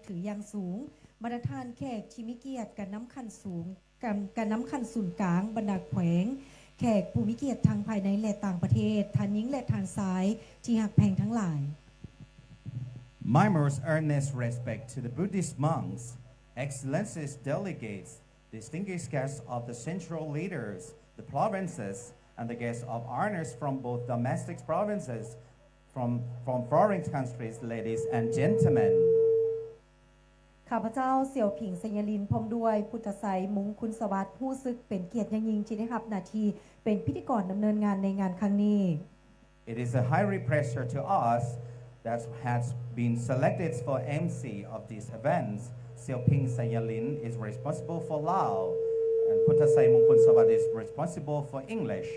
ຖືຢ່າງສູງ. ບັນດາທ່ານແຂກທີ່ມີກຽດ, ການນຳຂັ້ນສູງ, ການ, ການນຳຂັ້ນສູນກາງ, ບັນດາແຂວງ, ແຂກຜູ້ມີກຽດທັງພາຍໃນ ແລະ ຕ່າງປະເທດ, ທ່ານຍິງ ແລະ ທ່ານຊາຍທີ່ຮັກແພງທັງຫຼາຍ. My most earnest respect to the Buddhist monks, excellencies, delegates, distinguished guests of the central leaders, the provinces, and the guests of honors from both domestic provinces, from, from foreign countries, ladies and gentlemen. ຂ້າພະເຈົ້າ ສຽວຜິງ ໄຊຍະລິນ ພ້ອມດ້ວຍ ພຸດທະໄຊ ມຸງຄຸນສະຫວັດ ຮູ້ສຶກເປັນກຽດຢ່າງຍິ່ງທີ່ໄດ້ຮັບໜ້າທີ່ເປັນພິທີກອນດຳເນີນງານໃນງານຄັ້ງນີ້. It is a highly pleasure to us that has been selected for M C of these events. Xiaoping Sayalin is responsible for Lao, and Puttasai Mungkunsawat is responsible for English.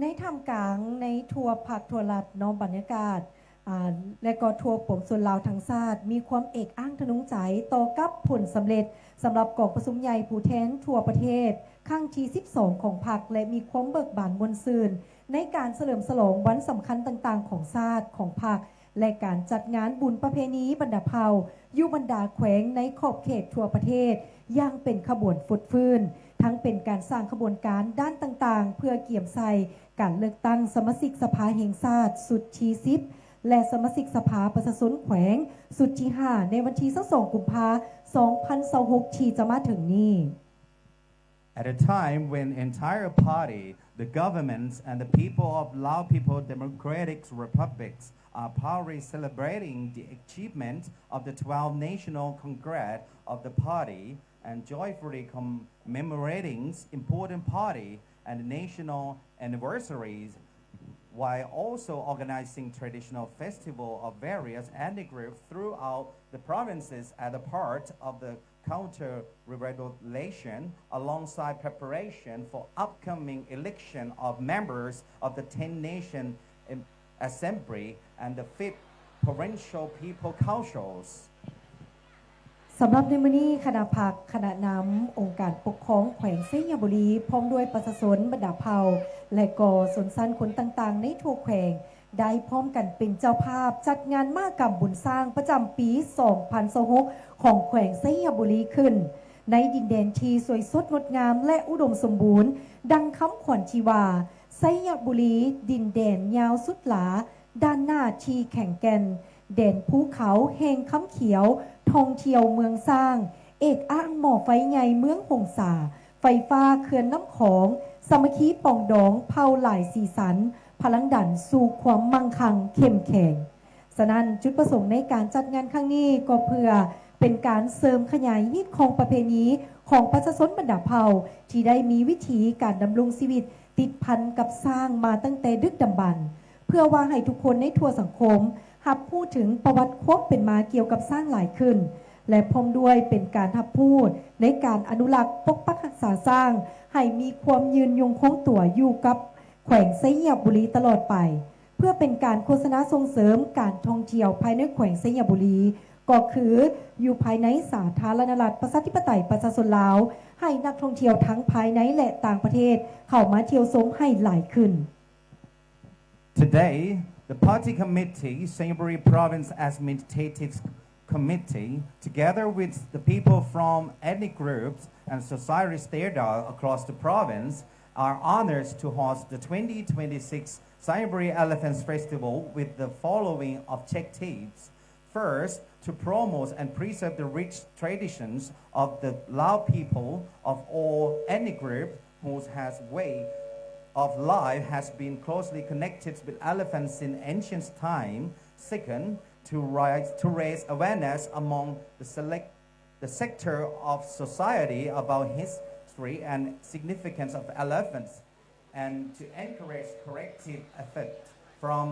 ໃນທ່າມກາງ ໃນທົ່ວພັກທົ່ວລັດເນາະ ບັນຍາກາດ ອາ ແລະກໍທົ່ວປວງຊົນລາວທັງຊາດ ມີຄວາມເອກອ້າງທະນົງໃຈຕໍ່ກັບຜົນສຳເລັດ ສຳລັບກອງປະຊຸມໃຫຍ່ຜູ້ແທນທົ່ວປະເທດ ຄັ້ງທີສິບສອງຂອງພັກ ແລະ ມີຄວາມເບີກບານມ່ວນຊື່ນ ໃນການສະເຫຼີມສະຫຼອງວັນສຳຄັນຕ່າງໆຂອງຊາດ, ຂອງພັກ ແລະ ການຈັດງານບຸນປະເພນີບັນດາເຜົ່າ ຢູ່ບັນດາແຂວງໃນຂອບເຂດທົ່ວປະເທດ ຢ່າງເປັນຂະບວນຟົດຟື້ນ, ທັງເປັນການສ້າງຂະບວນການດ້ານຕ່າງໆ ເພື່ອກຽມໃສ່ການເລືອກຕັ້ງສະມາຊິກສະພາແຫ່ງຊາດຊຸດທີສິບ ແລະ ສະມາຊິກສະພາປະຊາຊົນແຂວງຊຸດທີຫ້າ ໃນວັນທີຊາວສອງ ກຸມພາ ສອງພັນຊາວຫົກ ທີ່ຈະມາເຖິງນີ້. At a time when entire party, the governments, and the people of Lao People Democratic Republics are proudly celebrating the achievement of the twelfth National Congress of the party and joyfully commemorating important party and national anniversaries, while also organizing traditional festival of various ethnic groups throughout the provinces as a part of the counter revolution alongside preparation for upcoming election of members of the tenth Nation Assembly and the fifth Provincial People Councils. ສຳລັບໃນມື້ນີ້ ຄະນະພັກ, ຄະນະນຳ, ອົງການປົກຄອງແຂວງໄຊຍະບູລີ ພ້ອມດ້ວຍປະຊາຊົນ, ບັນດາເຜົ່າ ແລະ ກໍຊົນຊັ້ນຄົນຕ່າງໆໃນທົ່ວແຂວງ ໄດ້ພ້ອມກັນເປັນເຈົ້າພາບຈັດງານມະຫະກຳບຸນຊ້າງປະຈຳປີສອງພັນຊາວຫົກຂອງແຂວງໄຊຍະບູລີຂຶ້ນ ໃນດິນແດນທີ່ສວຍສົດງົດງາມ ແລະ ອຸດົມສົມບູນ ດັ່ງຄຳຂວັນທີ່ວ່າ ໄຊຍະບູລີ ດິນແດນຍາວສຸດຫຼາ, ດ້ານໜ້າທີ່ແຂງແກ່ນ, ແດນພູເຂົາແຫ່ງຄຳຂຽວ, ທ່ອງທ່ຽວເມືອງຊ້າງ, ເອກອ້າງໝໍ້ໄຟໃຫຍ່ເມືອງຫົງສາ, ໄຟຟ້າເຂື່ອນນ້ຳຂອງ, ສາມັກຄີປອງດອງເຜົ່າຫຼາຍສີສັນ, ພະລັງດັນສູ່ຄວາມມັ່ງຄັ່ງເຂັ້ມແຂງ. ສະນັ້ນ, ຈຸດປະສົງໃນການຈັດງານຄັ້ງນີ້ກໍເພື່ອເປັນການເສີມຂະຫຍາຍຮີດຄອງປະເພນີຂອງປະຊາຊົນບັນດາເຜົ່າ ທີ່ໄດ້ມີວິຖີການດຳລົງຊີວິດຕິດພັນກັບຊ້າງມາຕັ້ງແຕ່ດຶກດຳບັນ, ເພື່ອວ່າໃຫ້ທຸກຄົນໃນທົ່ວສັງຄົມຮັບຮູ້ເຖິງປະຫວັດຄວາມເປັນມາກ່ຽວກັບຊ້າງຫຼາຍຂຶ້ນ ແລະ ພ້ອມດ້ວຍເປັນການຮັບຮູ້ໃນການອະນຸລັກ, ປົກປັກຮັກສາຊ້າງໃຫ້ມີຄວາມຍືນຍົງຄົງຕົວຢູ່ກັບແຂວງໄຊຍະບູລີຕະຫຼອດໄປ. ເພື່ອເປັນການໂຄສະນາສົ່ງເສີມການທ່ອງທ່ຽວພາຍໃນແຂວງໄຊຍະບູລີ ກໍຄືຢູ່ພາຍໃນສາທາລະນະລັດ ປະຊາທິປະໄຕ ປະຊາຊົນລາວ ໃຫ້ນັກທ່ອງທ່ຽວທັງພາຍໃນ ແລະ ຕ່າງປະເທດເຂົ້າມາທ່ຽວຊົມໃຫ້ຫຼາຍຂຶ້ນ. Today, the Party Committee, Xayaburi Province Administrative Committee, together with the people from ethnic groups and society stakeholders across the province, are honored to host the twenty twenty-six Xayaburi Elephants Festival with the following objectives. First, to promote and preserve the rich traditions of the Lao people of all ethnic groups whose has way of life has been closely connected with elephants since ancient time. Second, to raise, to raise awareness among the select the sector of society about history and significance of elephants, and to encourage collective effort from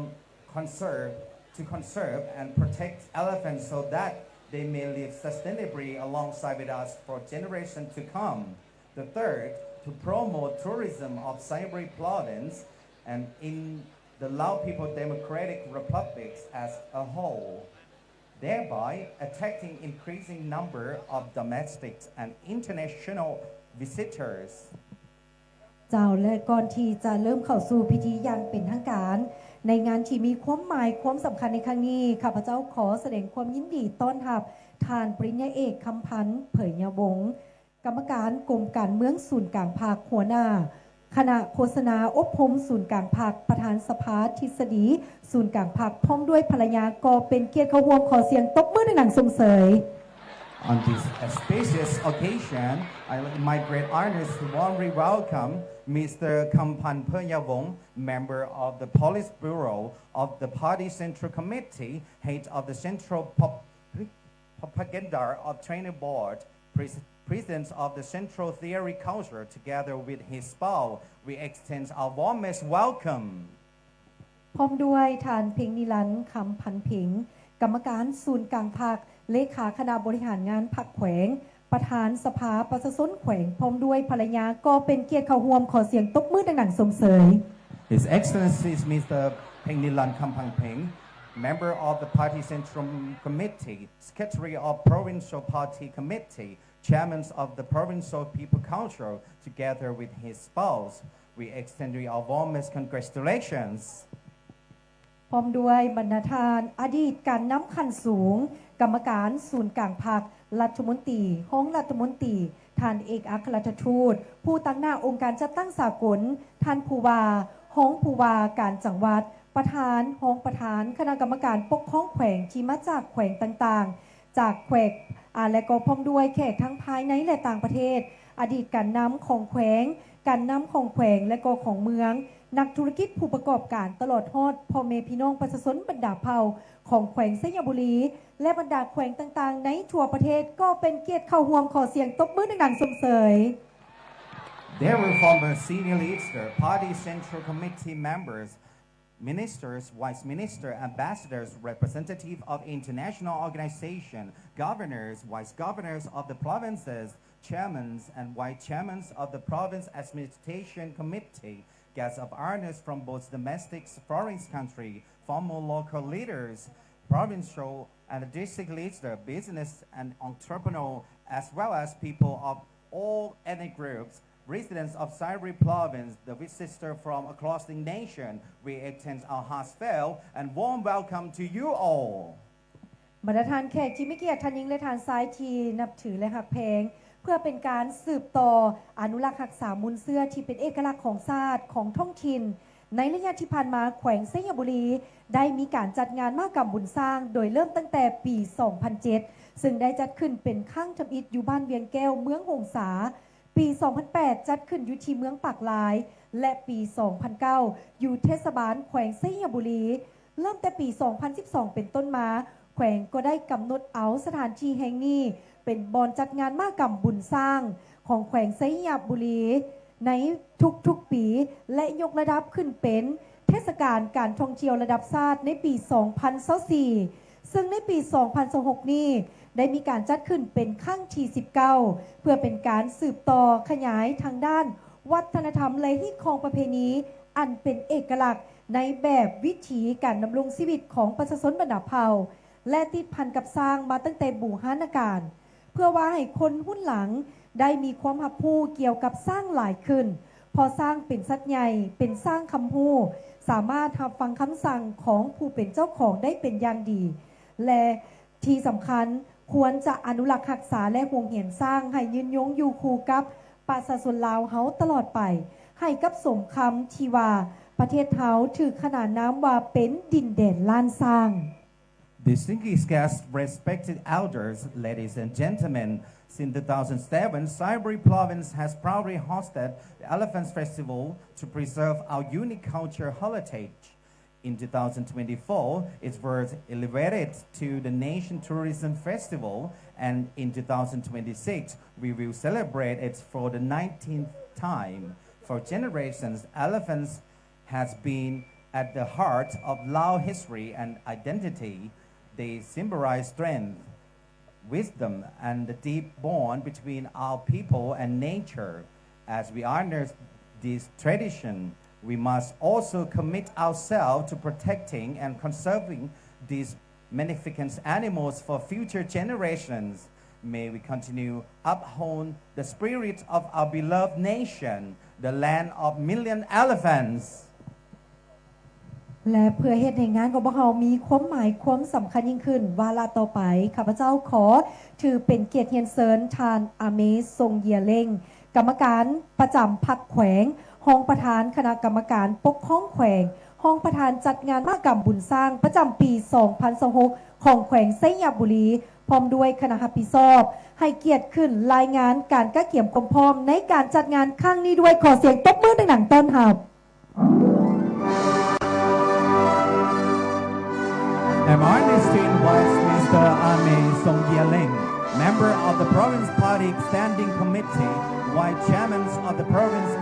conserve, to conserve and protect elephants so that they may live sustainably alongside with us for generations to come. The third, to promote tourism of Xayaburi Province and in the Lao People Democratic Republics as a whole, thereby attracting increasing number of domestic and international visitors. ເຈົ້າ ແລະ ກ່ອນທີ່ຈະເລີ່ມເຂົ້າສູ່ພິທີຢ່າງເປັນທາງການ, ໃນງານທີ່ມີຄວາມໝາຍຄວາມສຳຄັນໃນຄັ້ງນີ້, ຂ້າພະເຈົ້າຂໍສະແດງຄວາມຍິນດີຕ້ອນຮັບທ່ານປະລິນຍາເອກ ຄຳພັນ ເຜີຍຍາວົງ ກຳມະການກົມການເມືອງສູນກາງພັກ, ຫົວໜ້າຄະນະໂຄສະນາອົບຮົມສູນກາງພັກ, ປະທານສະພາທິດສະດີສູນກາງພັກ ພ້ອມດ້ວຍພັນລະຍາ ກໍເປັນກຽດເຂົ້າຮ່ວມ. ຂໍສຽງຕົບມືດັງໆຊົມເຊີຍ. On this auspicious occasion, I, my great honor to warmly welcome Mister Khampan Phayawong, member of the Politburo of the Party Central Committee, head of the Central Pub-, Propaganda of Training Board, pres-, President of the Central Theory Culture, together with his spouse. We extend our warmest welcome. ພ້ອມດ້ວຍທ່ານ ເພັງນິລັນ ຄຳພັນເພັງ ກຳມະການສູນກາງພັກ, ເລຂາຄະນະບໍລິຫານງານພັກແຂວງ, ປະທານສະພາປະຊາຊົນແຂວງ ພ້ອມດ້ວຍພັນລະຍາ ກໍເປັນກຽດເຂົ້າຮ່ວມ. ຂໍສຽງຕົບມືດັງໆຊົມເຊີຍ. His Excellency Mister Phengnilan Khamphangpheng, member of the Party Central Committee, Secretary of Provincial Party Committee, Chairman of the Provincial People Council, together with his spouse. We extend you our warmest congratulations. ພ້ອມດ້ວຍບັນດາທ່ານອະດີດການນຳຂັ້ນສູງ, ກຳມະການສູນກາງພັກ, ລັດຖະມົນຕີ, ຮອງລັດຖະມົນຕີ, ທ່ານເອກອັກຄະລັດຖະທູດ, ຜູ້ຕາງໜ້າອົງການຈັດຕັ້ງສາກົນ, ທ່ານຜູ້ວ່າ, ຮອງຜູ້ວ່າການຈັງຫວັດ, ປະທານ, ຮອງປະທານຄະນະກຳມະການປົກຄອງແຂວງທີ່ມາຈາກແຂວງຕ່າງໆ, ຈາກແຂວງ, ອາ, ແລະກໍພ້ອມດ້ວຍແຂກທັງພາຍໃນ ແລະ ຕ່າງປະເທດ, ອະດີດການນຳຂອງແຂວງ, ການນຳຂອງແຂວງ ແລະກໍຂອງເມືອງ, ນັກທຸລະກິດ, ຜູ້ປະກອບການ, ຕະຫຼອດຮອດພໍ່ແມ່ພີ່ນ້ອງປະຊາຊົນບັນດາເຜົ່າຂອງແຂວງໄຊຍະບູລີ ແລະ ບັນດາແຂວງຕ່າງໆໃນທົ່ວປະເທດ ກໍເປັນກຽດເຂົ້າຮ່ວມ. ຂໍສຽງຕົບມືດັງໆຊົມເຊີຍ. There were former senior leaders, Party Central Committee members, Ministers, Vice Minister, Ambassadors, representative of international organization, governors, vice governors of the provinces, chairmans and vice chairmans of the province administration committee, guests of honors from both domestic foreign country, former local leaders, provincial and district leader, business and entrepreneur, as well as people of all ethnic groups, residents of Xayaburi Province, the visitor from across the nation, we extend our heartfelt and warm welcome to you all. ບັນດາທ່ານແຂກທີ່ມີກຽດ, ທ່ານຍິງ ແລະ ທ່ານຊາຍທີ່ນັບຖື ແລະ ຮັກແພງ, ເພື່ອເປັນການສືບຕໍ່ອະນຸລັກຮັກສາມູນເຊື້ອທີ່ເປັນເອກະລັກຂອງຊາດ, ຂອງທ້ອງຖິ່ນ, ໃນໄລຍະທີ່ຜ່ານມາ ແຂວງໄຊຍະບູລີໄດ້ມີການຈັດງານມະຫະກຳບຸນຊ້າງ ໂດຍເລີ່ມຕັ້ງແຕ່ປີສອງພັນເຈັດ ຊຶ່ງໄດ້ຈັດຂຶ້ນເປັນຄັ້ງທຳອິດຢູ່ບ້ານວຽງແກ້ວ ເມືອງຫົງສາ, ປີສອງພັນແປດ ຈັດຂຶ້ນຢູ່ທີ່ເມືອງປາກລາຍ ແລະ ປີສອງພັນເກົ້າ ຢູ່ເທດສະບານແຂວງໄຊຍະບູລີ. ເລີ່ມແຕ່ປີສອງພັນສິບສອງເປັນຕົ້ນມາ, ແຂວງກໍໄດ້ກຳນົດເອົາສະຖານທີ່ແຫ່ງນີ້ເປັນບ່ອນຈັດງານມະຫະກຳບຸນຊ້າງຂອງແຂວງໄຊຍະບູລີໃນທຸກໆປີ ແລະ ຍົກລະດັບຂຶ້ນເປັນເທດສະການການທ່ອງທ່ຽວລະດັບຊາດໃນປີສອງພັນຊາວສີ່ ເຊິ່ງໃນປີສອງພັນຊາວຫົກນີ້ ໄດ້ມີການຈັດຂຶ້ນເປັນຄັ້ງທີສິບເກົ້າ ເພື່ອເປັນການສືບຕໍ່ຂະຫຍາຍທາງດ້ານວັດທະນະທຳ ແລະ ຮີດຄອງປະເພນີອັນເປັນເອກະລັກ ໃນແບບວິຖີການດຳລົງຊີວິດຂອງປະຊາຊົນບັນດາເຜົ່າ ແລະ ຕິດພັນກັບຊ້າງມາຕັ້ງແຕ່ບູຮານະການ ເພື່ອວ່າໃຫ້ຄົນຮຸ່ນຫຼັງໄດ້ມີຄວາມຮັບຮູ້ກ່ຽວກັບຊ້າງຫຼາຍຂຶ້ນ, ເພາະຊ້າງເປັນສັດໃຫຍ່, ເປັນຊ້າງຄຳຮູ້, ສາມາດຮັບຟັງຄຳສັ່ງຂອງຜູ້ເປັນເຈົ້າຂອງໄດ້ເປັນຢ່າງດີ ແລະ ທີ່ສຳຄັນ, ຄວນຈະອະນຸລັກຮັກສາ ແລະ ໂຮງຮຽນຊ້າງໃຫ້ຍືນຍົງຢູ່ຄູ່ກັບປະຊາຊົນລາວເຮົາຕະຫຼອດໄປ, ໃຫ້ກັບສົມຄຳທີ່ວ່າ ປະເທດເຮົາຖືກຂນານນາມວ່າເປັນດິນແດນລ້ານຊ້າງ. Distinguished guests, respected elders, ladies and gentlemen, since two thousand seven, Xayaburi Province has proudly hosted the Elephants Festival to preserve our unique culture heritage. In two thousand twenty-four, it was elevated to the Nation Tourism Festival, and in two thousand twenty-six, we will celebrate it for the nineteenth time. For generations, elephants has been at the heart of Lao history and identity. They symbolize strength, wisdom, and the deep bond between our people and nature. As we honor this tradition, we must also commit ourselves to protecting and conserving these magnificent animals for future generations. May we continue uphold the spirit of our beloved nation, the land of million elephants. ແລະ ເພື່ອເຮັດໃຫ້ງານຂອງພວກເຮົາມີຄວາມໝາຍຄວາມສຳຄັນຍິ່ງຂຶ້ນ, ວາລະຕໍ່ໄປ ຂ້າພະເຈົ້າຂໍຖືເປັນກຽດຮຽນເຊີນທ່ານ ອາເມ ຊົງເຢຍເລັງ, ກຳມະການປະຈຳພັກແຂວງ, ຮອງປະທານຄະນະກຳມະການປົກຄອງແຂວງ, ຮອງປະທານຈັດງານມະຫະກຳບຸນຊ້າງປະຈຳປີສອງພັນຊາວຫົກ ຂອງແຂວງໄຊຍະບູລີ, ພ້ອມດ້ວຍຄະນະຮັບຜິດຊອບ, ໃຫ້ກຽດຂຶ້ນລາຍງານການກະກຽມຄວາມພ້ອມໃນການຈັດງານຄັ້ງນີ້ດ້ວຍ. ຂໍສຽງຕົບມືດັງໆຕ້ອນຮັບ. And my esteemed vice, Mister Ame Songyeling, member of the Province Party Standing Committee, Vice Chairman of the Province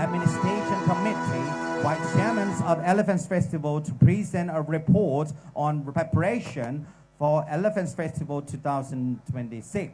Administration Committee, Vice Chairman of Elephants Festival, to present a report on preparation for Elephants Festival two thousand twenty-six.